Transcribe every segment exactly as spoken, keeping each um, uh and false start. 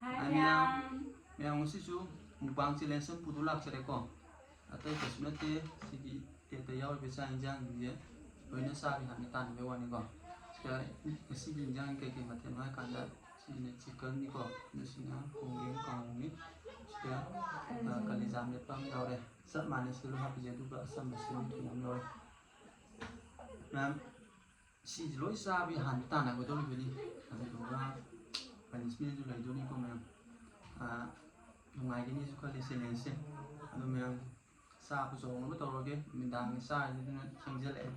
ꯃꯌꯥꯝ, ꯃꯌꯥꯝ ꯉꯁꯤꯁꯨ mukbang challenge ꯑꯃ ꯄꯨꯊꯣꯛ ꯂꯥꯛꯆꯔꯦꯀꯣ꯫ ꯑꯇꯩ ꯀꯩꯁꯨ ꯅꯠꯇꯦ, ꯁꯤꯒꯤ plate ꯇ ꯌꯥꯎꯔꯤꯕ ꯆꯥꯛ ꯏꯟꯖꯥꯡꯁꯤꯡꯁꯦ ꯂꯣꯏꯅ ꯆꯥꯕ ꯌꯥꯅꯤ ꯇꯥꯟꯅꯕꯩ ꯋꯥꯅꯤꯀꯣ꯫ ꯁꯤꯗ ꯉꯁꯤꯒꯤ ꯏꯟꯖꯥꯡ ꯀꯩꯀꯩ ꯃꯊꯦꯜꯅꯣ ꯍꯥꯏ ꯀꯥꯟꯗ, ꯁꯤꯁꯤꯅ chicken ꯅꯤꯀꯣ, ꯑꯗꯨꯁꯤꯅ ꯀꯣꯡꯒ꯭ꯔꯦꯡ ꯀꯥꯡꯍꯧꯅꯤ꯫ ꯁꯤꯗ, ꯑ, ꯀꯂꯦꯖꯥ ꯃꯦꯠꯄ ꯑꯃ ꯌꯥꯎꯔꯦ꯫ ꯆꯞ ꯃꯥꯟꯅꯩ, ꯁꯤꯗ ꯂꯣꯏ ꯍꯥꯞꯄꯤꯁꯦ, ꯑꯗꯨꯒ ꯑꯆꯝꯕ ꯁꯤꯡ ꯊꯣꯡꯕ ꯑꯃ ꯌꯥꯎꯔꯦ꯫ ꯃꯌꯥꯝ, ꯁꯤꯁꯦ ꯂꯣꯏ ꯆꯥꯕꯒꯤ ꯍꯥꯟꯅ ꯇꯥꯟꯅꯒꯗꯧꯔꯤꯕꯅꯤ꯫ ꯑꯗꯨꯗꯨꯒ punishment ꯁꯨ ꯂꯩꯗꯣꯏꯅꯤꯀꯣ ꯃꯌꯥꯝ꯫ ꯑ, ꯅꯨꯡꯉꯥꯏꯒꯅꯤꯁꯨ ꯈꯜꯂꯤ challenge ꯁꯦ꯫ ꯑꯗꯣ ꯃꯌꯥꯝ, ꯆꯥꯛ ꯄꯨꯊꯣꯛꯅꯕ ꯇꯧꯔꯒꯦ꯫ ꯅꯨꯃꯤꯗꯥꯡꯒꯤ ꯆꯥꯔꯤꯁꯤꯅ ꯊꯦꯡꯖꯤꯜꯂꯛꯑꯦ꯫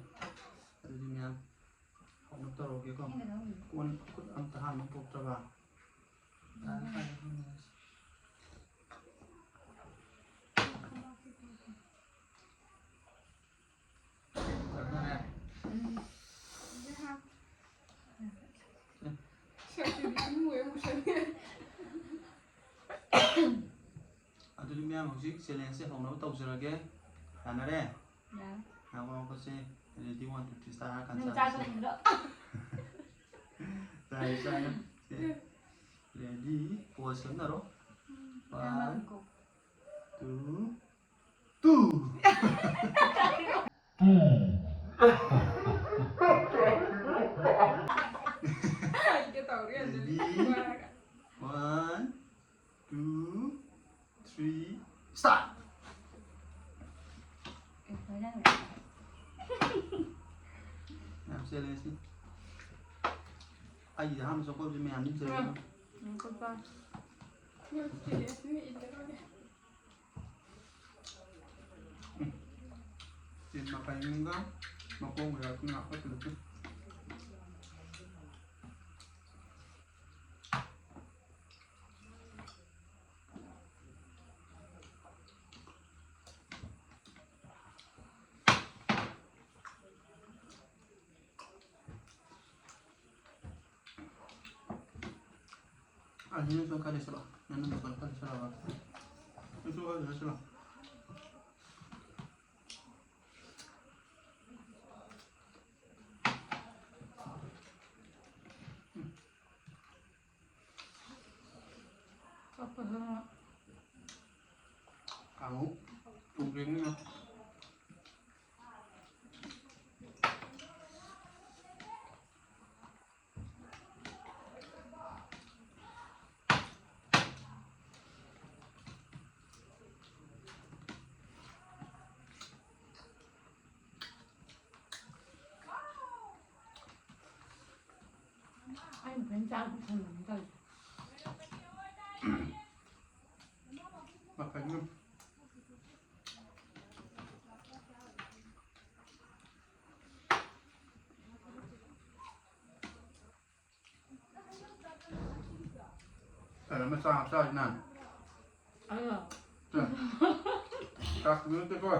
ꯑꯗꯨꯗꯤ ꯃꯌꯥꯝ, ꯀꯩꯅꯣ ꯇꯧꯔꯒꯦꯀꯣ꯫ ꯀꯣꯟ ꯈꯨꯠ ꯑꯝꯇ ꯍꯥꯝꯕ ꯊꯣꯛꯇ꯭ꯔꯕ? ꯌꯥꯔꯦ, ꯐꯔꯦ, ꯐꯔꯦ꯫ ꯐꯔꯦ, ꯐꯔꯦ꯫ ꯑꯗꯨꯗꯤ ꯃꯌꯥꯝ, ꯍꯧꯖꯤꯛ challenge ꯁꯦ ꯍꯧꯅꯕ ꯇꯧꯖꯔꯒꯦ꯫ ꯌꯥꯅꯔꯦ? ꯌꯥꯔꯦ꯫ ꯉꯥꯏꯈꯣ, ꯉꯥꯏꯈꯣ, ꯁꯦ꯫ Ready, one, two, three, start ꯍꯥꯏꯔ ꯀꯥꯟꯗ ꯅꯪ ꯆꯥꯔꯁꯤ꯫ ꯆꯥꯗꯣꯏꯅꯤꯗꯣ꯫ ꯆꯥꯔꯦ, ꯆꯥꯔꯦ꯫ ꯁꯦ꯫ Ready, pose ꯁꯦꯝꯅꯔꯣ꯫ ꯎꯝ, one, ꯌꯥꯝꯃꯟꯀꯣ꯫ Two, two꯫ ꯍꯥꯏꯒꯦ ꯇꯧꯔꯤ, ꯑꯗꯨꯗꯤ꯫ Ready, one, two, three, start! ꯌꯥꯝ ꯆꯦꯜꯂꯦ ꯁꯤ꯫ ꯑꯩꯒꯤꯗꯤ ꯑꯍꯥꯟꯕ ꯆꯥꯛꯀꯧꯕꯁꯦ ꯃꯌꯥꯝꯗꯤ ꯆꯦꯜꯂꯦ꯫ ꯎꯝ, ꯎꯝ, ꯈꯨꯠꯄꯥꯛ꯫ ꯎꯝ, ꯆꯦꯜꯂꯦ ꯁꯤ ꯃꯤ ꯏꯜꯂꯦ ꯂꯣꯏꯔꯦ꯫ ꯎꯝ꯫ ꯇꯤꯟ ꯃꯈꯥꯏꯅꯤꯒ ꯃꯈꯣꯡꯒ ꯌꯥꯎꯔꯛꯇꯅ ꯍꯥꯞꯀꯠꯄꯤꯔꯛꯀꯦ꯫ ꯑꯅꯤꯁꯨ ꯈꯔ ꯂꯩꯁꯤꯜꯂꯣ꯫ ꯅꯪ ꯅꯪ ꯈꯔ ꯂꯩꯁꯤꯜꯂꯣ꯫ ꯑꯗꯨꯁꯨ ꯈꯔ ꯂꯩꯁꯤꯜꯂꯣ꯫ ꯄꯨꯛ ꯂꯦꯡꯉꯤꯅ꯫ ꯑꯩꯅ ꯐꯖꯅ ꯆꯥꯕ ꯐꯪꯗꯕꯅꯤ ꯇꯧꯔꯤꯁꯦ꯫ ꯃꯈꯜ ꯑꯃ꯫ ꯀꯩꯅꯣ ꯃꯆꯥ ꯃꯆꯥꯁꯤꯅ꯫ ꯑꯩꯔꯣ? ꯆꯥꯛ ꯅꯠꯇꯦꯀꯣ꯫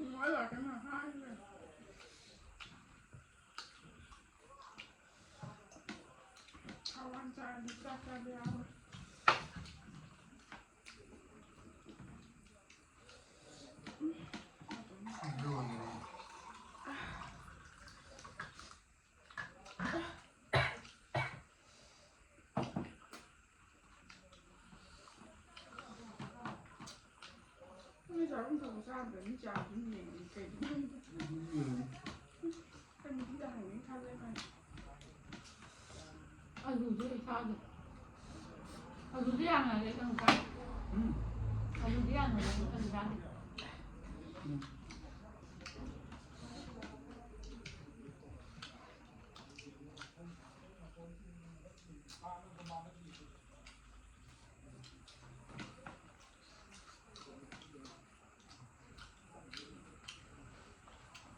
ꯎꯝ, ꯑꯩ ꯂꯥꯛꯀꯦꯅ ꯍꯥꯏꯈ꯭ꯔꯦ꯫ ꯍꯋꯥꯏ ꯆꯥꯔꯗꯤ ꯆꯥꯛ ꯆꯥꯕ ꯌꯥꯔꯣꯏ꯫ ꯃꯤ ꯆꯥꯛꯈꯨꯝ ꯊꯣꯡꯕ ꯆꯥꯗ꯭ꯔ ꯃꯤ ꯆꯥꯕ ꯑꯗꯨꯝ ꯌꯦꯡꯉꯤ ꯀꯩꯅꯣ ꯈꯪꯗꯦ꯫ ꯎꯝ꯫ ꯑꯩ ꯅꯨꯄꯤꯗ ꯍꯪꯉꯦ ꯈꯜꯂꯦ ꯈꯜꯂꯦ꯫ ꯑꯂꯨꯁꯦ ꯑꯩ ꯆꯥꯗꯦ꯫ ꯑꯂꯨꯁꯦ ꯌꯥꯝꯅ ꯂꯩ ꯅꯪ ꯆꯥꯏ꯫ ꯎꯝ꯫ ꯑꯂꯨꯁꯦ ꯌꯥꯝꯅ ꯂꯩ ꯅꯪ ꯆꯥꯗꯦ꯫ ꯎꯝ꯫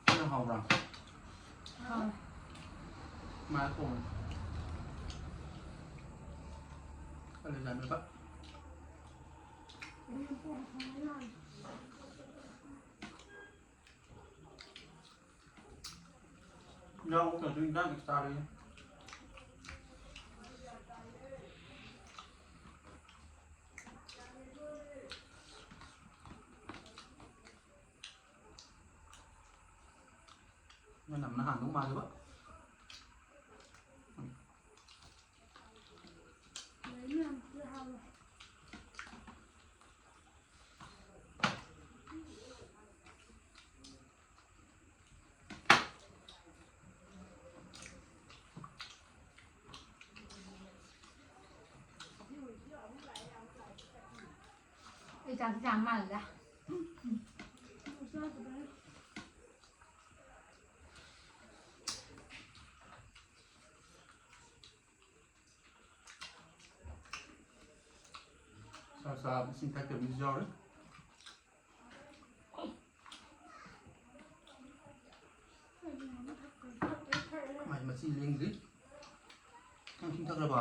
ꯁꯤꯅ ꯍꯥꯎꯕ꯭ꯔꯥ? ꯍꯥꯎꯋꯦ꯫ ꯃꯥ ꯊꯣꯡꯉꯦ꯫ ꯑꯂꯦꯛꯖꯥꯟꯗꯔꯗ꯫ ꯏꯟꯖꯥꯡ ꯑꯣꯛꯇ꯭ꯔꯁꯨ ꯏꯟꯖꯥꯡ extra ꯂꯩꯌꯦ꯫ ꯃꯅꯝꯅ ꯍꯥꯟꯗꯧ ꯃꯥꯜꯂꯦꯕ꯫ ꯂꯩ ꯃꯌꯥꯝꯁꯤꯗꯤ ꯍꯥꯎꯋꯦ꯫ ꯆꯥꯛ ꯆꯥ ꯃꯥꯜꯂꯦꯗ꯫ ꯆꯥꯛ ꯆꯥꯕ ꯏꯁꯤꯡ ꯊꯛꯇꯕ ꯃꯤꯁꯨ ꯌꯥꯎꯔꯤ꯫ ꯃꯥꯏ ꯃꯆꯤ ꯂꯦꯡꯗ꯭ꯔꯤ꯫ ꯅꯪ ꯏꯁꯤꯡ ꯊꯛꯈ꯭ꯔꯕꯣ?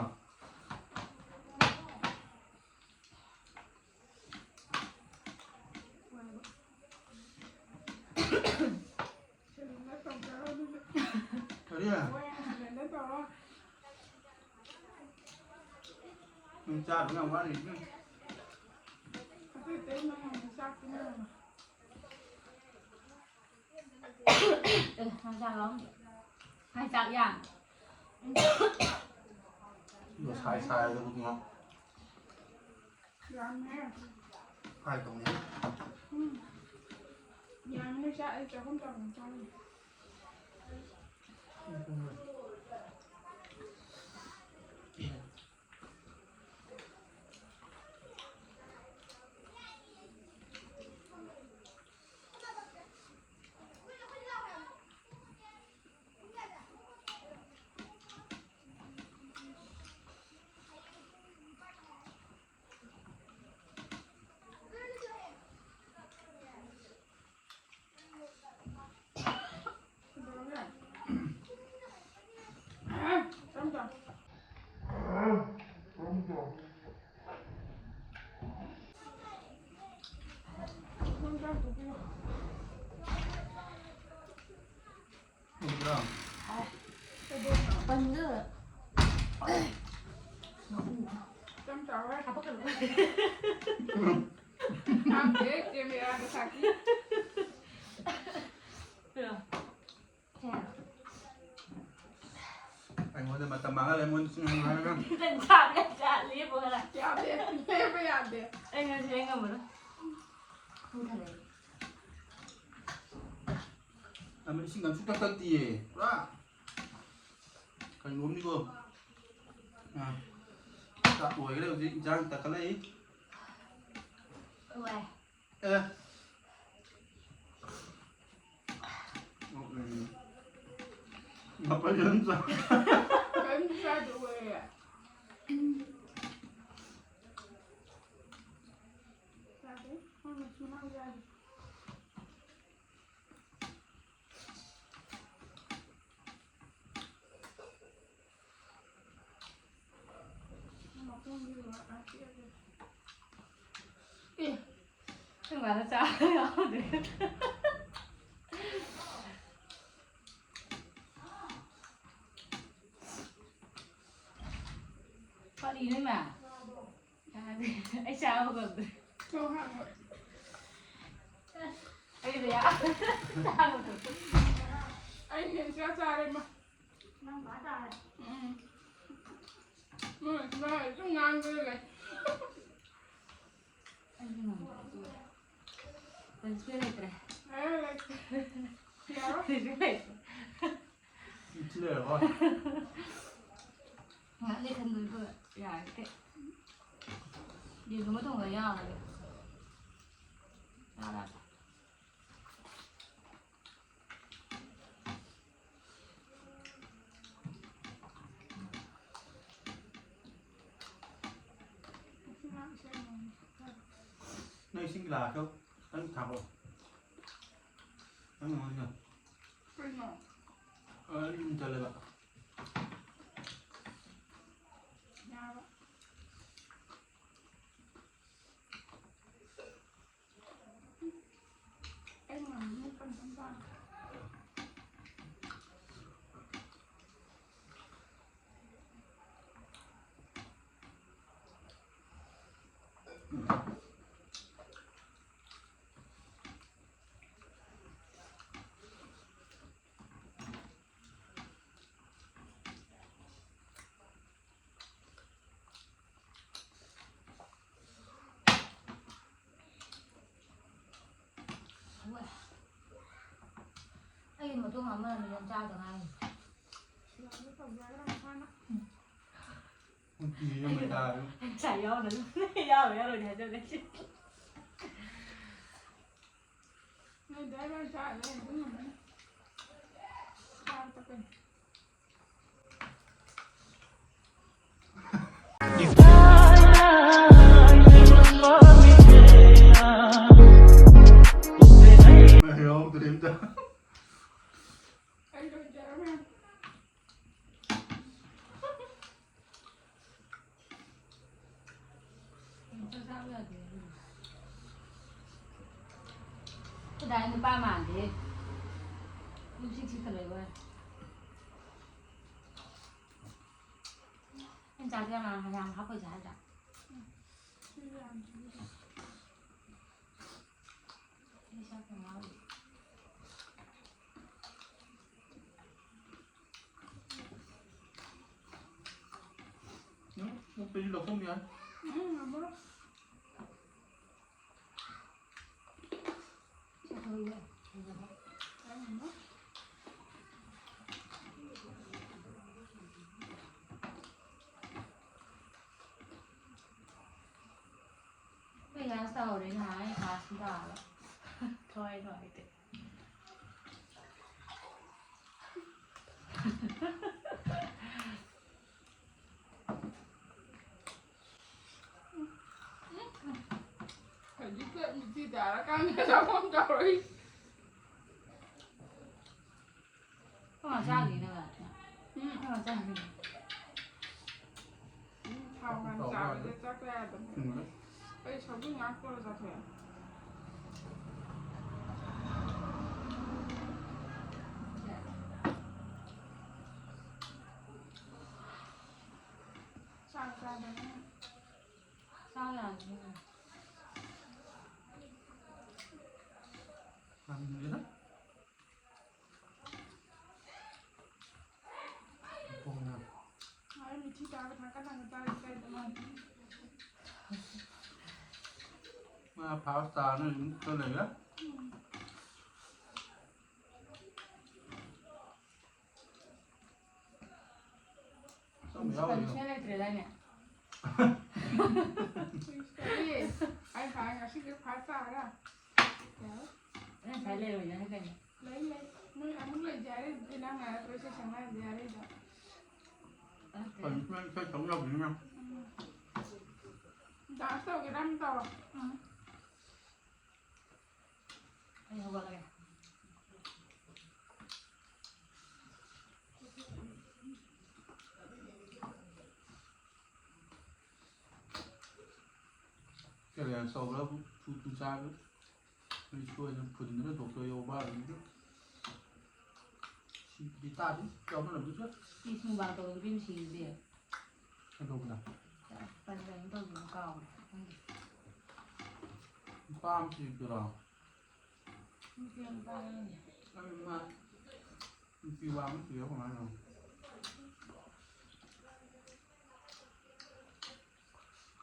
ꯀꯔꯤ? ꯅꯪ ꯆꯥꯗꯧ ꯌꯥꯝ ꯋꯥꯠꯂꯤ꯫ ꯑꯦ, ꯉꯥ ꯆꯥꯛ ꯂꯥꯝꯗꯦ꯫ ꯉꯥ ꯆꯥꯛ ꯌꯥꯝ꯫ ꯁꯥꯏ ꯁꯥꯏ ꯑꯗꯨꯕꯨꯗꯤ ꯉꯣ꯫ ꯌꯥꯝꯃꯦ꯫ ꯐ꯭ꯔꯥꯏ ꯇꯧꯅꯤ꯫ ꯎꯝ꯫ ꯌꯥꯝꯃꯦ ꯆꯥꯛ ꯑꯩ ꯆꯥꯛꯈꯨꯝ ꯆꯥꯎꯅ ꯆꯥꯅꯤ꯫ ꯄꯟꯗꯨ꯫ ꯍꯥꯄꯛꯀꯅꯨ꯫ ꯍꯥꯞꯇꯦ, ꯀꯦꯃꯦꯔꯥꯗ ꯊꯥꯛꯀꯤ꯫ ꯑꯩꯉꯣꯟꯗ ꯃꯇꯝ ꯃꯥꯡꯍꯜꯂꯦ, ꯃꯣꯏꯅ ꯆꯤꯡꯍꯜꯂꯨ ꯍꯥꯏꯔꯒ꯫ ꯅꯪ ꯆꯥꯕ ꯌꯥꯗꯦ, ꯂꯦꯞꯄꯣ ꯈꯔ꯫ ꯌꯥꯗꯦ, ꯂꯦꯞꯄ ꯌꯥꯗꯦ꯫ ꯑꯩ ꯉꯁꯤ ꯑꯩ ꯉꯝꯃꯔꯣꯏ꯫ ꯄꯨꯡ ꯊꯜꯂꯦ꯫ ꯑꯃ ꯏꯁꯤꯡ ꯑꯃꯁꯨ ꯊꯛꯇꯛꯇꯤꯌꯦ, ꯄꯨꯔꯥ ꯀꯩꯅꯣꯝꯅꯤꯀꯣ꯫ ꯑꯥ, ꯆꯥꯛ ꯂꯣꯏꯈ꯭ꯔꯦ, ꯍꯧꯖꯤꯛ ꯏꯟꯁꯥꯡ ꯇꯥꯈꯠꯂꯛꯏ꯫ ꯋꯥꯏ꯫ ꯑꯦ꯫ ꯎꯝ꯫ ꯃꯥꯄꯜ ꯑꯗꯨꯝ ꯆꯥ-, ꯀꯔꯤꯝ ꯆꯥꯗꯦ, ꯑꯣꯏꯔꯦ꯫ ꯆꯥꯗꯦ꯫ ꯃꯣꯏ ꯃꯆꯤꯟ ꯃꯅꯥꯎ ꯆꯥꯗꯦ꯫ ꯑꯦ, ꯅꯪ ꯃꯥꯅ ꯆꯥꯕ ꯌꯥꯎꯗ꯭ꯔꯦ꯫ ꯀꯔꯤꯅꯣ ꯏꯃꯥ? ꯌꯥꯗꯦ꯫ ꯑꯩ ꯆꯥꯕ ꯉꯝꯗ꯭ꯔꯦ꯫ ꯆꯥꯎ ꯍꯥꯏꯕ꯫ ꯑꯩꯗꯤ ꯌꯥ-, ꯆꯥꯕ ꯉꯝꯗ꯭ꯔꯦ꯫ ꯑꯩ ꯍꯦꯟꯅ ꯆꯥ ꯆꯥꯔꯦ, ꯃꯥ꯫ ꯅꯪ ꯃꯥ ꯇꯥꯔꯦ꯫ ꯎꯝ꯫ ꯃꯣꯏ ꯃꯥ ꯑꯗꯨꯝ ꯉꯥꯡꯗꯅ ꯂꯩ꯫ ꯑꯩꯗꯤ ꯉꯝꯗ꯭ꯔꯦ, ꯏꯆꯦ꯫ ꯂꯩꯇ꯭ꯔꯦ꯫ ꯑꯦ, ꯂꯩꯇ꯭ꯔꯦ꯫ ꯌꯥꯔꯣꯏ꯫ ꯂꯩꯇ꯭ꯔꯦ, ꯂꯩꯇ꯭ꯔꯦ꯫ ꯏꯆꯦ ꯂꯩꯔꯕꯣ? ꯉꯥꯏꯍꯥꯛ ꯂꯩ ꯈꯟꯕꯗꯣ ꯌꯥꯔꯛꯇꯦ꯫ ꯌꯦꯔꯨꯝ ꯑꯃ ꯊꯣꯡꯉ ꯌꯥꯔꯦ꯫ ꯌꯥꯔꯦ꯫ ꯅꯪ ꯏꯁꯤꯡ ꯒꯤꯂꯥꯁꯇꯣ ꯈꯤꯇꯪ ꯊꯥꯡꯒꯠꯂꯣ꯫ ꯅꯪ ꯉꯥꯡꯉꯤꯗꯣ꯫ ꯀꯩꯅꯣ? ꯑ, ꯑꯩ ꯌꯨꯝ ꯆꯠꯂꯦꯕ꯫ ꯌꯥꯔꯕ? ꯑꯩ ꯃꯇꯣꯡ ꯑꯃ ꯑꯅꯤ ꯌꯥꯝ ꯆꯥꯗ ꯉꯥꯏꯔꯤ꯫ ꯎꯇꯤ ꯑꯃ ꯆꯥꯔꯦ꯫ ꯉꯁꯥꯏ ꯌꯥꯎꯅ ꯑꯗꯨꯝ ꯌꯥꯎꯔꯣꯏ, ꯌꯥꯎꯔꯣꯏꯗꯤ ꯍꯥꯏꯖꯕꯅꯦ꯫ ꯅꯣꯏ ꯑꯗꯨꯋꯥꯏ ꯂꯣꯏ ꯆꯥꯔꯗꯤ ꯑꯩ ꯑꯗꯨꯝ ꯉꯝꯃꯅꯤ꯫ ꯆꯥꯕ ꯊꯛꯄꯩ꯫ ꯌꯥꯎꯗ꯭ꯔꯦ ꯑꯝꯇ꯫ ꯑꯩ ꯂꯣꯏ ꯆꯥꯔꯝꯃꯦ꯫ ꯑꯝꯇ ꯆꯥꯕ ꯌꯥꯗꯦ꯫ ꯑꯩꯈꯣꯏ ꯗꯥꯗꯤ ꯅꯨꯄꯥ ꯃꯥꯟꯗꯦ꯫ ꯏꯪ ꯆꯤꯛ ꯆꯤꯛꯇ ꯂꯩꯕ ꯋꯥꯅꯤ꯫ ꯑꯩꯅ ꯆꯥꯗꯤ ꯌꯥꯝ ꯌꯥꯝ ꯍꯥꯞꯄꯣꯏꯁꯦ ꯍꯥꯏꯗ꯭ꯔꯥ? ꯑꯩ ꯆꯥꯛ ꯌꯥꯝ ꯌꯥꯎꯔꯤ꯫ ꯎꯝ, ꯃꯨꯛꯇꯁꯨ ꯂꯧꯊꯣꯛ ꯌꯥꯏ꯫ ꯎꯝ, ꯉꯝꯃꯔꯣꯏ꯫ ꯆꯥꯊꯣꯛꯑꯒꯦ꯫ ꯉꯝꯃꯔꯣꯏ꯫ ꯑꯩ ꯒ꯭ꯌꯥꯁ ꯇꯧꯍꯧꯔꯦ ꯅꯍꯥꯟ ꯑꯩ ꯒ꯭ꯌꯥꯁ ꯇꯥꯕ꯫ ꯊꯋꯥꯏ ꯅꯨꯡꯉꯥꯏꯇꯦ꯫ ꯍꯧꯖꯤꯛꯇ ꯃꯤꯠꯁꯤ ꯇꯥꯔꯀꯥꯟꯗ ꯆꯥꯐꯝ ꯇꯧꯔꯛꯏ꯫ ꯑꯩꯈꯣꯏ ꯃꯥ ꯆꯥꯈꯤꯅꯦ ꯅꯪ꯫ ꯎꯝ꯫ ꯑꯩꯈꯣꯏ ꯃꯥ ꯆꯥꯈꯤꯅꯦ꯫ ꯎꯝ, ꯊꯥꯎ ꯉꯥꯟ ꯆꯥꯕꯁꯦ ꯆꯥꯛ ꯆꯥ ꯌꯥꯗꯕꯅꯦ꯫ ꯎꯝ꯫ ꯑꯩ ꯁꯧꯒ꯭ꯔꯤ ꯉꯥꯛ ꯇꯧꯔ ꯆꯥꯊꯣꯛꯑꯦ꯫ ꯆꯥꯛ ꯆꯥꯗꯕꯅꯤꯅ꯫ ꯆꯥ ꯌꯥꯗ꯭ꯔꯦ꯫ ꯆꯥꯅꯤꯡꯗꯦꯗ꯫ ꯊꯣꯡꯅ꯫ ꯑꯩ ꯃꯤꯊꯤ ꯆꯥꯕ ꯊꯥꯡꯀꯠ ꯊꯥꯡꯀꯠ ꯆꯥꯔꯤ ꯀꯩꯗꯧ ꯃꯥꯜꯂꯤ? ꯃꯥ ꯐꯥꯔꯁ ꯇꯥꯔꯅꯤ ꯑꯗꯨꯝ ꯈꯔ ꯂꯩꯔꯦ꯫ ꯎꯝ꯫ ꯑꯆꯝꯕ ꯌꯥꯎꯔꯤꯔꯣ? ꯄꯅꯤꯁꯃꯦꯟ ꯂꯩꯇ꯭ꯔꯦꯗꯥꯏꯅꯦ? ꯀꯔꯤ? ꯑꯩ ꯍꯥꯏ ꯉꯁꯤꯗꯤ ꯐꯥꯔꯁ ꯇꯥꯔꯒ꯫ ꯌꯥꯔꯣꯏ꯫ ꯅꯪ ꯉꯁꯥꯏ ꯂꯩꯔꯣꯏꯅ ꯍꯥꯏꯗꯥꯏꯅꯦ? ꯂꯩ, ꯂꯩ꯫ ꯅꯣꯏ ꯑꯃꯨꯛ ꯂꯩꯖꯦ ꯍꯥꯏꯔꯛꯏꯗꯨꯗꯤ ꯅꯪ ꯉꯥꯏꯔꯛꯇ꯭ꯔꯣꯏ ꯁꯤ ꯁꯪ ꯍꯥꯏꯔꯗꯤ ꯍꯥꯏꯔꯛꯏꯗꯣ꯫ ꯅꯠꯇꯦ꯫ ꯍꯧꯖꯤꯛ ꯅꯪ ꯏꯁꯩ ꯇꯧ ꯌꯥꯕꯅꯤꯅ꯫ ꯎꯝ꯫ Dance ꯇꯧꯒꯦꯔꯥ ꯑꯃ ꯇꯧꯔꯣ꯫ ꯎꯝ꯫ ꯑꯩ ꯍꯧꯒꯠꯂꯒꯦ꯫ Challenge ꯇꯧꯕ꯭ꯔꯥꯕꯨ ꯊꯨ ꯊꯨ ꯆꯥꯕ꯫ ꯑꯩ ꯁꯣꯏꯗꯅ ꯐꯨꯟꯗꯅ doctor ꯌꯧꯕ ꯑꯗꯨꯗ ꯁꯤꯗꯤ ꯇꯥꯗꯤ ꯌꯥꯎꯅꯔꯝꯕꯁꯨ ꯌꯥꯏ꯫ ꯏꯁ ꯃꯨꯛꯕꯥꯡ ꯇꯧꯕ ꯅꯨꯄꯤ ꯑꯃ ꯁꯤꯔꯤꯗꯤ꯫ ꯀꯩꯗꯧꯕꯗ? ꯀꯔꯤ ꯀꯔꯤꯅꯣ ꯇꯧꯈꯤꯕꯗꯣ ꯀꯥꯎꯈ꯭ꯔꯦ꯫ ꯈꯪꯗꯦ꯫ ꯅꯨꯄꯥ ꯑꯃ ꯁꯤꯕꯗꯨꯔꯣ? ꯅꯨꯄꯤ ꯑꯃ ꯄꯥꯏꯔꯝꯃꯦ꯫ ꯑꯩ ꯃꯥ ꯅꯨꯄꯤ ꯋꯥ ꯑꯃ ꯁꯤꯔ ꯀꯃꯥꯏꯅ ꯇꯧꯅꯤ?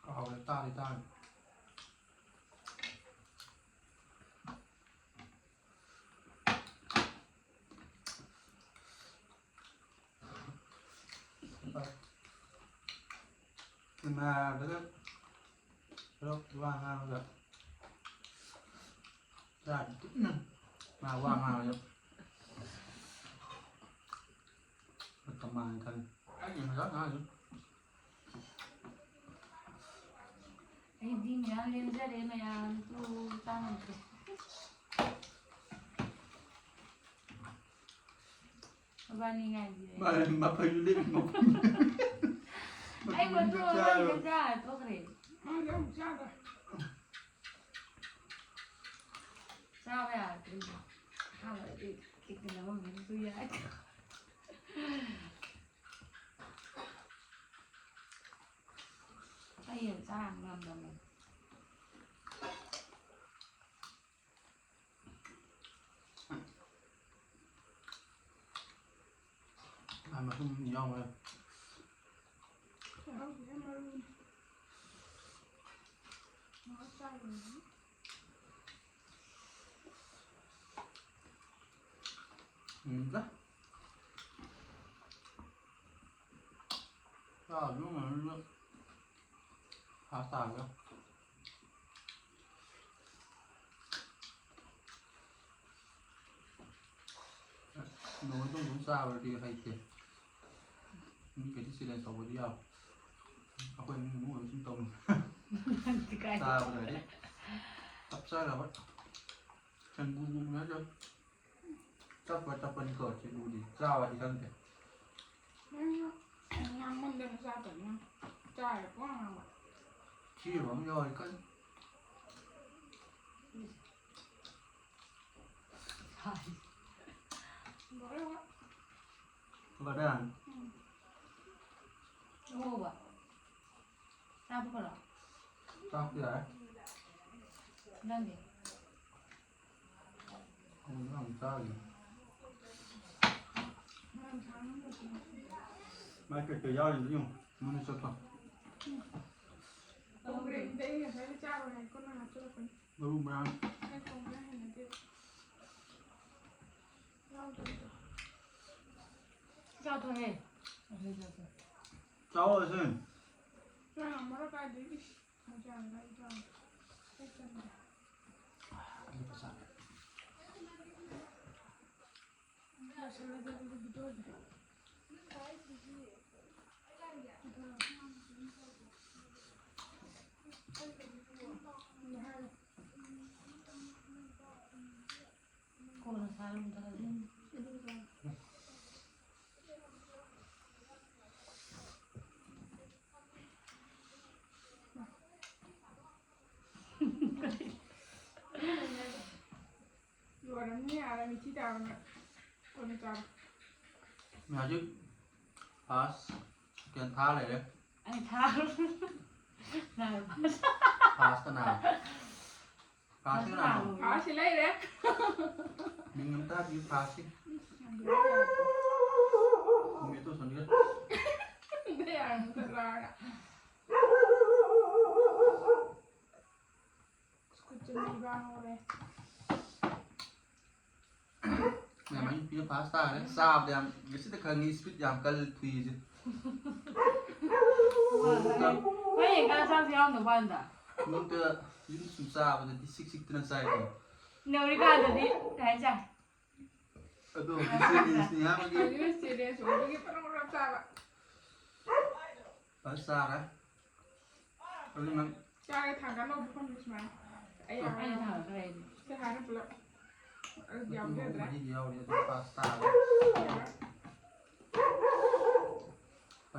ꯀꯥꯎꯔꯦ, ꯇꯥꯔꯦ, ꯇꯥꯔꯦ꯫ ꯏꯃꯥꯗꯒ ꯈꯔ ꯋꯥ ꯉꯥꯡꯉꯒ ꯆꯥꯗꯤ ꯇꯨꯃꯤꯟꯅ ꯃꯥ ꯋꯥ ꯉꯥꯡꯉꯒ ꯀꯃꯥꯏꯅ ꯈꯜꯂꯤ? ꯑꯩꯒꯤ ꯉꯁꯥꯏ ꯉꯥꯡꯉꯤꯗꯨ ꯑꯩꯗꯤ ꯃꯌꯥꯝ ꯂꯦꯝꯖꯔꯦ, ꯃꯌꯥꯝ ꯇꯨ ꯇꯥꯡꯗ꯭ꯔꯦ꯫ ꯃꯕꯥꯅꯤ ꯉꯥꯏꯕꯤꯔꯦ꯫ ꯃꯥ-, ꯃꯐꯩꯁꯨ ꯂꯦꯞꯄꯤ ꯃꯈꯨꯝ꯫ ꯑꯩ ꯃꯇꯨ ꯃꯈꯨꯝꯗ ꯆꯥꯔꯣ꯫ ꯑꯃ ꯆꯥꯔ ꯇꯣꯛꯈ꯭ꯔꯦ꯫ ꯃꯥꯗꯤ ꯑꯃꯨꯛ ꯆꯥꯔꯣꯏ꯫ ꯆꯥꯕ ꯌꯥꯔꯛꯇ꯭ꯔꯤꯁꯦ꯫ ꯑꯍꯥꯟꯕꯗꯗꯤ ꯀꯤꯠꯀꯅ ꯑꯃꯃꯨꯛꯁꯨ ꯌꯥꯏ꯫ ꯑꯩ ꯌꯥꯝ ꯆꯥ ꯉꯝꯗꯕꯅꯦ꯫ ꯃꯥ ꯃꯇꯨꯝ ꯌꯥꯎꯔꯦ꯫ ꯆꯥꯛꯍꯥꯎꯁꯤꯅ ꯃꯔꯨꯅꯤ꯫ ꯉꯥꯏꯍꯥꯛ ꯆꯥꯔꯨꯔꯅꯤ꯫ ꯎꯝꯗ꯫ ꯆꯥꯔꯨꯅꯨ ꯉꯥꯅꯨꯗꯣ꯫ ꯐꯥ ꯇꯥꯔꯒ꯫ ꯅꯣꯡꯃꯩ ꯇꯣꯡ ꯇꯣꯡ ꯆꯥꯕꯗꯤ ꯍꯩꯇꯦ꯫ ꯃꯤꯈꯩꯗꯤ challenge ꯇꯧꯕꯗꯤ ꯌꯥꯎ꯫ ꯑꯩꯈꯣꯏ ꯏꯃꯨꯡ ꯃꯅꯨꯡ ꯑꯣꯏꯕ ꯁꯨꯝ ꯇꯧꯅꯤ꯫ ꯀꯥꯏ? ꯆꯥꯕꯗꯗꯤ ꯆꯞ ꯆꯥꯅꯕ ꯁꯪꯒꯨ ꯒꯨ ꯅꯠꯇ꯭ꯔ ꯆꯞꯄ ꯆꯞꯄꯅꯤꯀꯣ ꯁꯤꯡꯖꯨꯗꯤ꯫ ꯆꯥꯕꯗꯤ ꯈꯪꯗꯦ꯫ ꯎꯝ, ꯉꯥꯡꯃꯟꯗꯅ ꯆꯥꯗꯕꯅꯤꯅ ꯆꯥꯔꯦ ꯄꯨꯡꯉꯥꯡ ꯉꯥꯡꯕ꯫ ꯊꯤꯕ ꯑꯃ ꯌꯥꯎꯔꯤ ꯀꯟꯅ꯫ ꯍꯥꯏ꯫ ꯂꯣꯏꯔꯦ꯫ ꯂꯣꯏꯔꯦ? ꯎꯝ꯫ ꯑꯉꯧꯕ꯫ ꯆꯥꯕ ꯈꯔ꯫ ꯆꯥꯛꯇꯤ ꯌꯥꯔꯦ꯫ ꯅꯪꯗꯤ? ꯎꯝ, ꯅꯪ ꯆꯥꯔꯤ꯫ ꯃꯥꯏ ꯀꯩꯀꯩ ꯌꯥꯎꯔꯤꯅꯣ ꯌꯦꯡꯉꯨ꯫ ꯃꯅꯨꯡ ꯆꯠꯄ꯫ ꯀꯣꯡꯒ꯭ꯔꯦꯡꯗꯤ ꯑꯩ ꯉꯁꯥꯏꯗ ꯆꯥꯔꯣꯏ ꯍꯥꯏ, ꯀꯣꯟꯅ ꯍꯥꯞꯆꯤꯜꯂꯛꯄꯅꯤ꯫ ꯃꯔꯨ ꯃꯔꯥꯡ꯫ ꯑꯩ ꯀꯣꯡꯒ꯭ꯔꯦꯡ ꯍꯩꯅꯗꯦ꯫ ꯌꯥꯎꯗꯕꯗꯣ꯫ ꯆꯥꯊꯣꯛꯑꯦ꯫ ꯆꯥꯎ ꯑꯁꯦ꯫ ꯅꯪ ꯑꯃꯨꯔꯛ ꯀꯥꯏꯗꯩ ꯏꯁ ꯃꯣꯖꯥꯅ ꯀꯥꯏ ꯆꯥꯎ꯫ ꯑꯩ ꯆꯪꯗꯦ꯫ ꯑꯗꯨ ꯄꯩꯁꯥ꯫ ꯂꯣꯏꯁꯤꯜꯂꯁꯦ ꯑꯗꯨꯗꯤ ꯚꯤꯗꯤꯑꯣꯁꯦ꯫ ꯀꯣꯟꯅ ꯁꯥꯔ ꯑꯃꯨꯛ ꯇꯧꯔꯁꯦ꯫ ꯂꯣꯏꯔꯝꯅꯤ ꯌꯥꯔꯦ, ꯃꯤꯊꯤ ꯇꯥꯕꯅ꯫ ꯀꯣꯟꯅ ꯆꯥꯔꯣ꯫ ꯍꯧꯖꯤꯛ first, second ꯊꯥ ꯂꯩꯔꯦ꯫ ꯑꯩ ꯊꯥ꯫ ꯅꯥꯏ first꯫ First ꯀꯅꯥ? First ꯀꯅꯥ? First ꯂꯩꯔꯦ꯫ ꯃꯤꯡ ꯑꯝꯇ ꯍꯥꯏꯕꯤꯌꯨ first ꯀꯤ꯫ ꯃꯤꯡ ꯑꯇꯣꯞꯄ ꯁꯣꯟꯒꯦ꯫ ꯌꯥꯔꯦ, ꯃꯨꯊꯠꯂꯣ ꯍꯥꯏꯔꯒ꯫ ꯈꯨꯠꯁꯦ ꯃꯩ ꯉꯥꯡꯍꯧꯔꯦ꯫ ꯃꯌꯥꯝ ꯑꯅꯤ ꯄꯤꯔ first ꯇꯥꯔꯦ꯫ ꯆꯥꯕꯗ ꯌꯥꯝ, ꯉꯁꯤꯗ ꯈꯪꯉꯤ speed ꯌꯥꯝ ꯀꯜꯂꯤ ꯊꯨꯏꯁꯦ꯫ ꯍꯣꯏ, ꯍꯣꯏ꯫ ꯍꯣꯏ, ꯌꯦꯡꯀꯥꯟꯗ ꯆꯥꯛꯁꯨ ꯌꯥꯎꯔꯝꯗꯧ ꯃꯥꯟꯗ꯭ꯔꯥ? ꯌꯨꯝꯗ, ꯌꯨꯝꯗ ꯁꯨꯝ ꯆꯥꯕꯗꯗꯤ ꯁꯤꯛ ꯁꯤꯛꯇꯅ ꯆꯥꯏꯀꯣ꯫ ꯅꯧꯔꯤꯀꯥꯟꯗꯗꯤ ꯀꯩ ꯍꯥꯏ ꯆꯥꯏ? ꯑꯗꯣ ꯍꯧꯖꯤꯛ ꯆꯦꯂꯦꯟꯖꯅꯤ ꯍꯥꯏꯕꯒꯤ ꯍꯧꯖꯤꯛ ꯆꯦꯂꯦꯟꯖ ꯑꯣꯏꯕꯒꯤ ꯄꯔꯞ ꯄꯔꯞ ꯆꯥꯕ꯫ ꯐꯖ ꯆꯥꯔꯦ꯫ ꯑꯗꯨꯅ ꯆꯥꯔꯦ ꯊꯥꯡꯒꯠ ꯂꯧꯕ ꯐꯪꯗꯦ ꯁꯨꯃꯥꯏꯅ꯫ ꯑꯩ ꯌꯥꯎꯔꯦ꯫ ꯑꯩꯅ ꯊꯥꯡꯒꯠꯈ꯭ꯔꯦ ꯑꯩꯗꯤ꯫ ꯁꯤ ꯍꯥꯏꯅ ꯄꯨꯂꯞ꯫ ꯑꯗꯨ ꯌꯥꯎꯖꯗ꯭ꯔꯦ꯫ ꯃꯔꯤꯗꯤ ꯌꯥꯎꯔꯤ ꯑꯗꯨ ꯄꯥꯁ ꯇꯥꯔꯦ꯫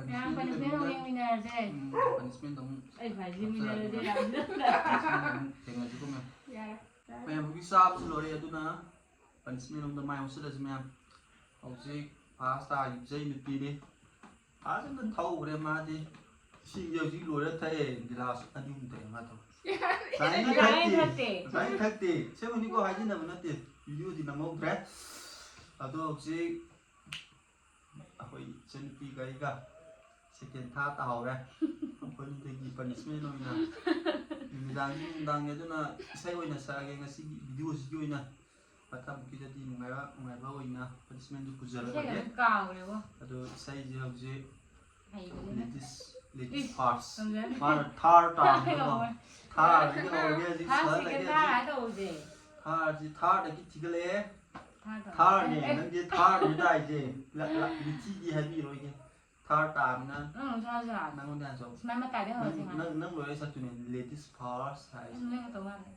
ꯃꯌꯥꯝ ꯄꯅꯤꯁꯃꯦꯟ ꯑꯃꯨꯛ ꯌꯦꯡꯃꯤꯟꯅꯔꯁꯦ꯫ ꯎꯝ, ꯄꯅꯤꯁꯃꯦꯟꯗꯣ ꯑꯃꯨꯛ ꯑꯩ ꯈ꯭ꯋꯥꯏꯗꯒꯤ ꯌꯦꯡꯃꯤꯟꯅꯔꯁꯦ ꯍꯥꯞꯆꯔꯒꯦ꯫ ꯌꯥꯝꯅ꯫ ꯄꯅꯤꯁꯃꯦꯟ ꯑꯃꯨꯛ ꯊꯦꯡꯅꯁꯤꯀꯣ ꯃꯌꯥꯝ꯫ ꯌꯥꯔꯦ, ꯌꯥꯔꯦ꯫ ꯃꯌꯥꯝ ꯍꯧꯖꯤꯛ ꯆꯥꯕꯁꯨ ꯂꯣꯏꯔꯦ, ꯑꯗꯨꯅ ꯄꯅꯤꯁꯃꯦꯟ ꯂꯣꯝꯗ ꯃꯥꯏ ꯑꯣꯟꯁꯤꯜꯂꯁꯤ ꯃꯌꯥꯝ꯫ ꯍꯧꯖꯤꯛ ꯐꯥꯁ ꯇꯥꯈꯤꯕꯁꯦ ꯑꯩ ꯅꯨꯄꯤꯅꯤ꯫ ꯐꯖꯅ ꯊꯧꯈ꯭ꯔꯦ ꯃꯥꯗꯤ꯫ ꯏꯁꯤꯡꯁꯦ ꯍꯧꯖꯤꯛ ꯂꯣꯏꯔ ꯊꯛꯑꯦ, ꯒꯤꯂꯥꯁ ꯑꯅꯤ ꯑꯍꯨꯝ ꯊꯛꯑꯦ ꯃꯥ ꯊꯧ꯫ ꯉꯁꯥꯏꯅ ꯉꯁꯥꯏꯅ ꯊꯛꯇꯦ꯫ ꯊꯛꯇꯦ꯫ ꯉꯁꯥꯏꯅ ꯊꯛꯇꯦ꯫ ꯑꯁꯦꯡꯕꯅꯤꯀꯣ, ꯍꯥꯏꯖꯤꯟꯅꯕ ꯅꯠꯇꯦ꯫ ꯚꯤꯗꯤꯑꯣꯗꯤ ꯅꯝꯍꯧꯗ꯭ꯔꯦ꯫ ꯑꯗꯣ ꯍꯧꯖꯤꯛ ꯑꯩꯈꯣꯏ ꯏꯆꯟꯅꯨꯄꯤꯒ ꯑꯩꯒ ꯁꯦꯀꯦꯟ ꯊꯥꯔꯠ ꯇꯥꯍꯧꯔꯦ꯫ ꯑꯩꯈꯣꯏꯅꯤꯗꯒꯤ ꯄꯅꯤꯁꯃꯦꯟ ꯑꯣꯏꯅ ꯅꯨꯃꯤꯗꯥꯡꯁꯤ ꯅꯨꯡꯗꯥꯡꯅꯤ, ꯑꯗꯨꯅ ꯏꯁꯩ ꯑꯣꯏꯅ ꯁꯛꯑꯒꯦ ꯉꯁꯤꯒꯤ ꯚꯤꯗꯤꯑꯣꯁꯤꯒꯤ ꯑꯣꯏꯅ꯫ ꯃꯊꯪꯃꯨꯛꯀꯤꯗꯗꯤ ꯅꯨꯡꯉꯥꯏꯕ, ꯅꯨꯡꯉꯥꯏꯕ ꯑꯣꯏꯅ ꯄꯅꯤꯁꯃꯦꯟꯗꯨ ꯄꯨꯖꯔꯛꯑꯒꯦ꯫ ꯏꯁꯩꯒꯁꯦ ꯀꯥꯎꯔꯦꯕꯣ꯫ ꯑꯗꯣ ꯏꯁꯩꯁꯦ ꯍꯧꯖꯤꯛ ꯍꯩꯕꯅꯤꯅ꯫ Ladies, ladies ꯏꯁ, first꯫ ꯉꯝꯖꯗꯦ꯫ ꯃꯥꯅ ꯊꯥꯔ ꯇꯥꯔꯝꯃꯤꯅ ꯊꯥꯔ ꯇꯥꯔꯝꯃꯦ꯫ ꯊꯥꯔꯗꯒꯤ ꯍꯧꯔꯒꯦ ꯍꯧꯖꯤꯛ ꯐꯥꯔꯁ, ꯁꯦꯀꯦꯟ, ꯁꯤꯗꯒꯤ꯫ ꯊꯥꯔ ꯍꯥꯏ ꯇꯧꯕꯁꯦ꯫ ꯊꯥꯔꯁꯤ ꯊꯥꯔꯗꯒꯤ ꯊꯤꯒꯠꯂꯛꯑꯦ꯫ ꯊꯥꯔ ꯇꯧꯕ꯫ ꯊꯥꯔꯅꯦ, ꯑꯦ, ꯑꯦ꯫ ꯅꯪꯗꯤ ꯊꯥꯔꯅꯦ ꯇꯥꯏꯁꯦ꯫ ꯂ-, ꯂ-, ꯂꯤꯆꯤꯗꯤ ꯍꯥꯏꯕꯤꯔꯣꯏꯒꯦ꯫ ꯊꯥꯔ ꯇꯥꯕꯅ꯫ ꯅꯪ ꯑꯃꯨꯛ ꯊꯥꯔꯁꯨ ꯌꯥꯔꯦ꯫ ꯅꯪꯉꯣꯟꯗ ꯍꯥꯟꯅ ꯆꯠꯂꯣ꯫ ꯁꯨꯃꯥꯏ ꯃꯇꯥꯏꯗꯩ ꯅꯪ, ꯍꯧꯔꯁꯤ ꯉꯥꯏ꯫ ꯅꯪ, ꯅꯪ ꯂꯣꯏꯔ ꯆꯠꯇꯣꯏꯅꯦ, ladies first ꯍꯥꯏꯁꯦ꯫ ꯎꯝ, ꯅꯣꯏ ꯈꯛꯇ ꯃꯥꯜꯂꯦ꯫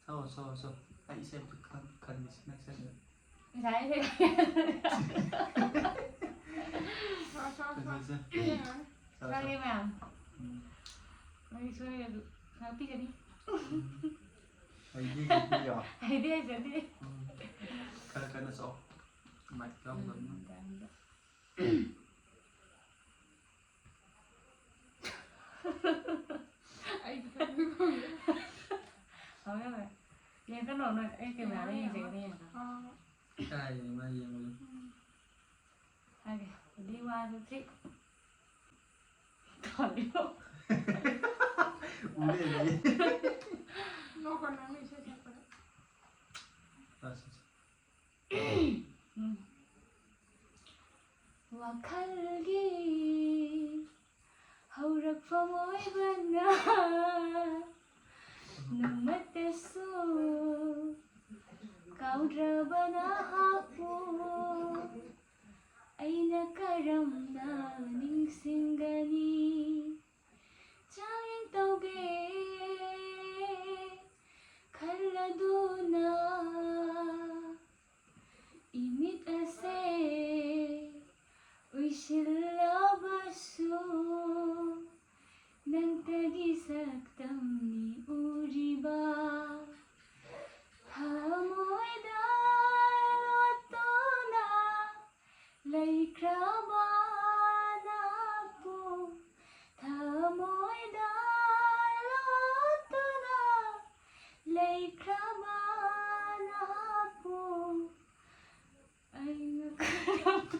ꯁꯛꯑꯣ, ꯁꯛꯑꯣ, ꯁꯛꯑꯣ꯫ ꯑꯩ ꯏꯁꯩ ꯑꯝꯇ ꯈꯟ-, ꯈꯟꯒꯦꯁꯦ, ꯅꯪ ꯁꯛꯅꯕ꯫ ꯉꯁꯥꯏ ꯏꯁꯩ ꯁꯛꯑꯣ, ꯁꯛꯑꯣ, ꯁꯛꯑꯣ꯫ ꯁꯛꯑꯣ, ꯁꯛꯑꯣ꯫ ꯁꯛꯑꯒꯦ ꯃꯌꯥꯝ꯫ ꯎꯝ꯫ ꯑꯩ ꯁꯣꯏꯔꯁꯨ ꯉꯥꯛꯄꯤꯒꯅꯤ꯫ ꯎꯝ꯫ ꯍꯩꯗꯤ ꯍꯩꯇꯦꯌꯣ꯫ ꯍꯩꯗꯤ ꯍꯩꯖꯗꯦ꯫ ꯎꯝ꯫ ꯈꯔ ꯀꯟꯅ ꯁꯛꯑꯣ꯫ ꯃꯥꯏꯛ ꯌꯥꯎꯗꯕꯅꯤꯅ꯫ ꯎꯝ, ꯌꯥꯅꯤꯗ꯫ ꯑꯩꯗꯤ ꯈꯪꯗꯦ, ꯈꯪꯗꯦ꯫ ꯍꯧꯔꯦ, ꯍꯧꯔꯦ꯫ ꯌꯦꯡꯀꯅꯣ, ꯅꯣꯏ, ꯑꯩ ꯀꯦꯃꯦꯔꯥꯗ ꯌꯦꯡꯉꯣ, ꯌꯦꯡꯖꯒꯦ, ꯌꯦꯡꯉꯣ꯫ ꯌꯦꯡꯉꯣ꯫ ꯑꯥ꯫ ꯀꯥꯏꯗꯩꯅꯣ ꯃꯥ ꯌꯦꯡꯉꯨꯔꯦ? ꯎꯝ꯫ ꯍꯥꯏꯒꯦ꯫ Ready, one, two, three꯫ ꯀꯔꯤꯅꯣ? ꯎ ꯂꯩꯔꯝꯃꯦ꯫ ꯅꯣꯛꯀꯅꯣ, ꯃꯤ ꯏꯁꯩ ꯁꯛꯄꯗ꯫ ꯑꯁ, ꯑꯁ꯫ ꯎꯝ꯫ ꯋꯥꯈꯜꯒꯤ ꯍꯧꯔꯛꯐꯝ ꯑꯣꯏꯕꯅ ꯅꯣꯡꯃꯇꯁꯨ ꯀꯥꯎꯗ꯭ꯔꯕ ꯅꯍꯥꯛꯄꯨ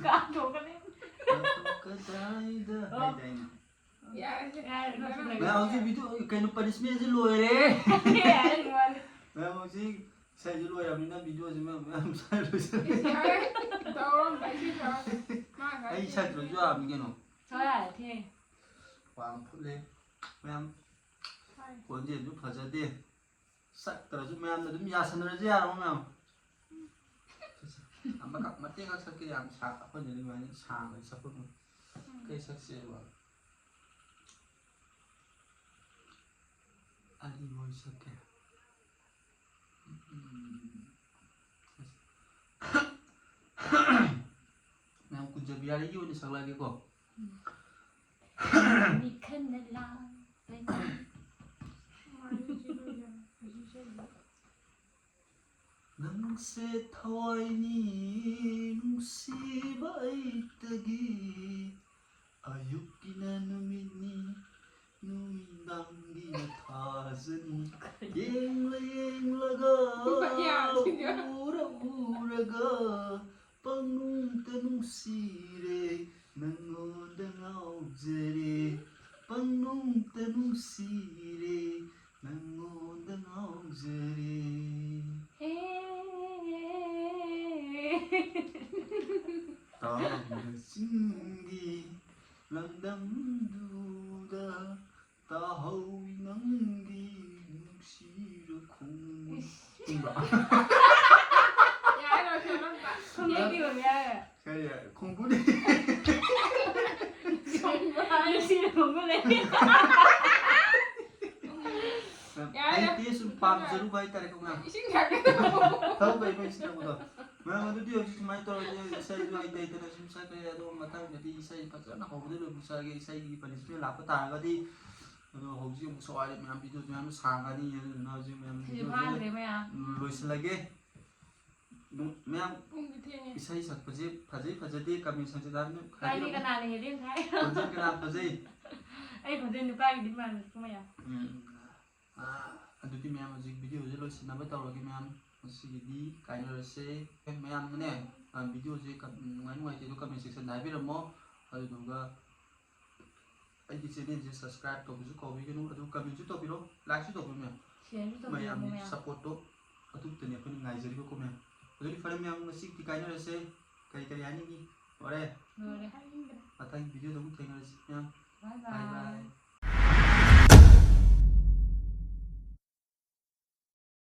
ꯀꯥꯟꯊꯣꯛꯀꯅꯤ꯫ ꯀꯗꯥꯏꯗ ꯑꯣ꯫ ꯍꯥꯏꯗꯥꯏꯅꯦ? ꯌꯥꯔꯦꯁꯦ꯫ ꯌꯥꯔꯦ, ꯅꯪꯁꯨ ꯂꯩꯔꯣ꯫ ꯃꯌꯥꯝ ꯍꯧꯖꯤꯛ video ꯀꯩꯅꯣ punishment ꯁꯦ ꯂꯣꯏꯔꯦ꯫ ꯌꯥꯔꯦ, ꯅꯨꯡꯉꯥꯏꯔꯦ꯫ ꯃꯌꯥꯝ ꯍꯧꯖꯤꯛ ꯏꯁꯩꯁꯨ ꯂꯣꯏꯔꯕꯅꯤꯅ video ꯁꯤ ꯃꯌꯥꯝ, ꯃꯌꯥꯝ ꯁꯥꯏ ꯂꯣꯏꯁꯤꯜꯂꯦ꯫ ꯌꯥꯔꯦ꯫ ꯇꯧꯔꯣ, ꯃꯁꯤ ꯇꯧꯔꯣ꯫ ꯃꯥ ꯉꯥꯏ ꯑꯩ ꯁꯛꯇ꯭ꯔꯁꯨ ꯌꯥꯕꯅꯤ ꯀꯩꯅꯣ꯫ ꯊꯣꯛ ꯌꯥꯔꯦ, ꯊꯦꯡꯉꯦ꯫ ꯋꯥꯡ ꯐꯨꯠꯂꯦ꯫ ꯃꯌꯥꯝ ꯍꯥꯏ꯫ ꯈꯣꯟꯖꯦꯜꯁꯨ ꯐꯖꯗꯦ꯫ ꯁꯛꯇ꯭ꯔꯁꯨ ꯃꯌꯥꯝꯅ ꯑꯗꯨꯝ ꯌꯥꯁꯟꯅꯔꯁꯦ ꯌꯥꯔꯕ ꯃꯌꯥꯝ? ꯑꯃꯈꯛ ꯃꯇꯦꯛ ꯈꯛ ꯁꯛꯀꯦ, ꯌꯥꯝ ꯁꯥ-, ꯑꯩꯈꯣꯏꯅ ꯑꯗꯨꯃꯥꯏꯅ ꯁꯥꯡꯅ ꯁꯛꯄ ꯉꯝ-, ꯎꯝ꯫ ꯀꯩ ꯁꯛꯁꯦꯕ? ꯑꯔꯤꯕ ꯑꯣꯏꯅ ꯁꯛꯀꯦ꯫ ꯎꯝ꯫ ꯃꯌꯥꯝ ꯀꯨꯟꯖꯕꯤꯍꯥꯔꯤꯒꯤ ꯑꯣꯏꯅ ꯁꯛꯂꯛꯑꯒꯦꯀꯣ꯫ ꯎꯝ꯫ ꯃꯤꯈꯜꯅ ꯂꯥꯡꯕꯅꯤ꯫ ꯅꯪꯁꯦ ꯊꯋꯥꯏꯅꯤ ꯅꯨꯡꯁꯤꯕ ꯑꯩꯇꯒꯤ, ꯑꯌꯨꯛꯀꯤꯅ ꯅꯨꯃꯤꯠꯅꯤ, ꯅꯨꯃꯤꯗꯥꯡꯒꯤꯅ ꯊꯥꯖꯅꯤ꯫ ꯌꯦꯡꯂ ꯌꯦꯡꯂꯒ, ꯌꯥꯗꯦꯗ꯫ ꯎꯔ ꯎꯔꯒ, ꯄꯪꯅꯨꯡꯇ ꯅꯨꯡꯁꯤꯔꯦ, ꯅꯪꯉꯣꯟꯗ ꯉꯥꯎꯖꯔꯦ꯫ ꯄꯪꯅꯨꯡꯇ ꯅꯨꯡꯁꯤꯔꯦ, ꯅꯪꯉꯣꯟꯗ ꯉꯥꯎꯖꯔꯦ꯫ ꯍꯦ꯫ ꯇꯥꯝꯅ ꯆꯤꯡꯒꯤ ꯂꯝꯗꯝꯗꯨꯗ ꯇꯥꯍꯧꯏ ꯅꯪꯒꯤ ꯅꯨꯡꯁꯤꯔ ꯈꯣꯡꯒꯨꯜ꯫ ꯏꯁ꯫ ꯆꯨꯝꯕ꯭ꯔꯣ? ꯌꯥꯔꯦ, ꯂꯣꯏꯁꯜꯂꯣ ꯑꯝꯇ꯫ ꯈꯣꯡꯒꯨꯜꯒꯤ ꯑꯣꯏꯕ ꯌꯥꯔꯦ꯫ ꯀꯔꯤ? ꯈꯣꯡꯒꯨꯜ? ꯅꯨꯡꯁꯤꯔ ꯈꯣꯡꯒꯨꯜ ꯂꯩ꯫ ꯌꯥꯔꯦ, ꯑꯩ ꯌꯥꯔꯦ꯫ Taste ꯁꯨꯝ ꯄꯥꯝꯖꯔꯨꯕ ꯍꯥꯏꯇꯥꯔꯦꯀꯣ, ꯃꯌꯥꯝ꯫ ꯏꯁꯤꯡ ꯊꯛꯀꯦ ꯇꯧꯕ꯫ ꯊꯛꯎ ꯀꯩꯅꯣ, ꯏꯁꯤꯡ ꯊꯛꯄꯗꯣ꯫ ꯃꯌꯥꯝ, ꯑꯗꯨꯗꯤ ꯍꯧꯖꯤꯛ ꯁꯨꯃꯥꯏꯅ ꯇꯧꯔꯁꯦ, ꯏꯁꯩꯁꯨ ꯍꯩꯇ ꯍꯩꯇꯅ ꯁꯨꯝ ꯁꯛꯈ꯭ꯔꯦ, ꯑꯗꯣ ꯃꯊꯪꯗꯗꯤ ꯏꯁꯩ ꯐꯖꯅ ꯍꯧꯕꯗꯩ ꯂꯣꯏꯕ ꯁꯛꯑꯒꯦ꯫ ꯏꯁꯩꯒꯤ punishment ꯂꯥꯛꯄ ꯇꯥꯔꯒꯗꯤ, ꯑꯗꯣ ꯍꯧꯖꯤꯛ ꯑꯃꯨꯛ ꯁ꯭ꯋꯥꯏꯗ ꯃꯌꯥꯝ video ꯃꯌꯥꯝ ꯁꯥꯡꯉꯅꯤ, ꯑꯗꯨꯗꯨꯅ ꯍꯧꯖꯤꯛ ꯃꯌꯥꯝ ꯁꯤꯁꯨ video ꯁꯦ, ꯐꯥꯗ꯭ꯔꯦ ꯃꯌꯥꯝ꯫ ꯎꯝ, ꯂꯣꯏꯁꯤꯜꯂꯒꯦ꯫ ꯅꯨ-, ꯃꯌꯥꯝ, ꯄꯨꯡꯗꯤ ꯊꯦꯡꯉꯦ꯫ ꯏꯁꯩ ꯁꯛꯄꯁꯦ ꯐꯖꯩ ꯐꯖꯗꯦ comment section ꯗ ꯑꯗꯨꯝ ꯀꯥꯏꯗꯤ ꯍꯥꯏꯕꯤꯔꯝꯃꯨ꯫ ꯀꯅꯥꯅ ꯍꯦꯜꯂꯤꯅ ꯊꯥꯏ? ꯈꯣꯟꯖꯦꯜ ꯀꯅꯥ ꯐꯖꯩ? ꯑꯩ ꯈꯣꯟꯖꯦꯜ ꯅꯨꯄꯥꯒꯤꯗꯤ ꯃꯥꯟꯕ ꯄꯨꯡ ꯃꯌꯥꯝ꯫ ꯎꯝ꯫ ꯑꯥ, ꯑꯗꯨꯗꯤ ꯃꯌꯥꯝ ꯍꯧꯖꯤꯛ video ꯁꯦ ꯂꯣꯏꯁꯤꯟꯅꯕ ꯇꯧꯔꯒꯦ ꯃꯌꯥꯝ꯫ ꯉꯁꯤꯒꯤꯗꯤ ꯀꯥꯏꯅꯔꯁꯦ꯫ ꯑꯦ, ꯃꯌꯥꯝꯅꯅꯦ, ꯑ, video ꯁꯦ ꯀ-, ꯅꯨꯡꯉꯥꯏ ꯅꯨꯡꯉꯥꯏꯇꯦ ꯑꯗꯣ comment section ꯗ ꯍꯥꯏꯕꯤꯔꯝꯃꯣ꯫ ꯑꯗꯨꯗꯨꯒ ꯑꯩꯒꯤ channel ꯁꯦ subscribe ꯇꯧꯕꯁꯨ ꯀꯥꯎꯕꯤꯒꯅꯨ, ꯑꯗꯨ comment ꯁꯨ ꯇꯧꯕꯤꯔꯣ, like ꯁꯨ ꯇꯧꯕꯤꯔꯣ ꯃꯌꯥꯝ꯫ Share ꯁꯨ ꯇꯧꯕꯤꯔꯣ ꯃꯌꯥꯝꯒꯤ ꯃꯌꯥꯝ꯫ Support ꯇꯣ ꯑꯗꯨꯇꯅꯤ ꯑꯩꯈꯣꯏꯅ ꯉꯥꯏꯖꯔꯤꯕꯀꯣ ꯃꯌꯥꯝ꯫ ꯑꯗꯨꯗꯤ ꯐꯔꯦ ꯃꯌꯥꯝ, ꯉꯁꯤꯒꯤꯗꯤ ꯀꯥꯏꯅꯔꯁꯦ꯫ ꯀꯔꯤ ꯀꯔꯤ ꯍꯥꯏꯅꯤꯡꯉꯤ? ꯂꯣꯏꯔꯦ꯫ ꯂꯣꯏꯔꯦ꯫ ꯃꯊꯪ video ꯗ ꯑꯃꯨꯛ ꯊꯦꯡꯅꯔꯁꯤ ꯃꯌꯥꯝ꯫ Bye bye꯫ Bye bye꯫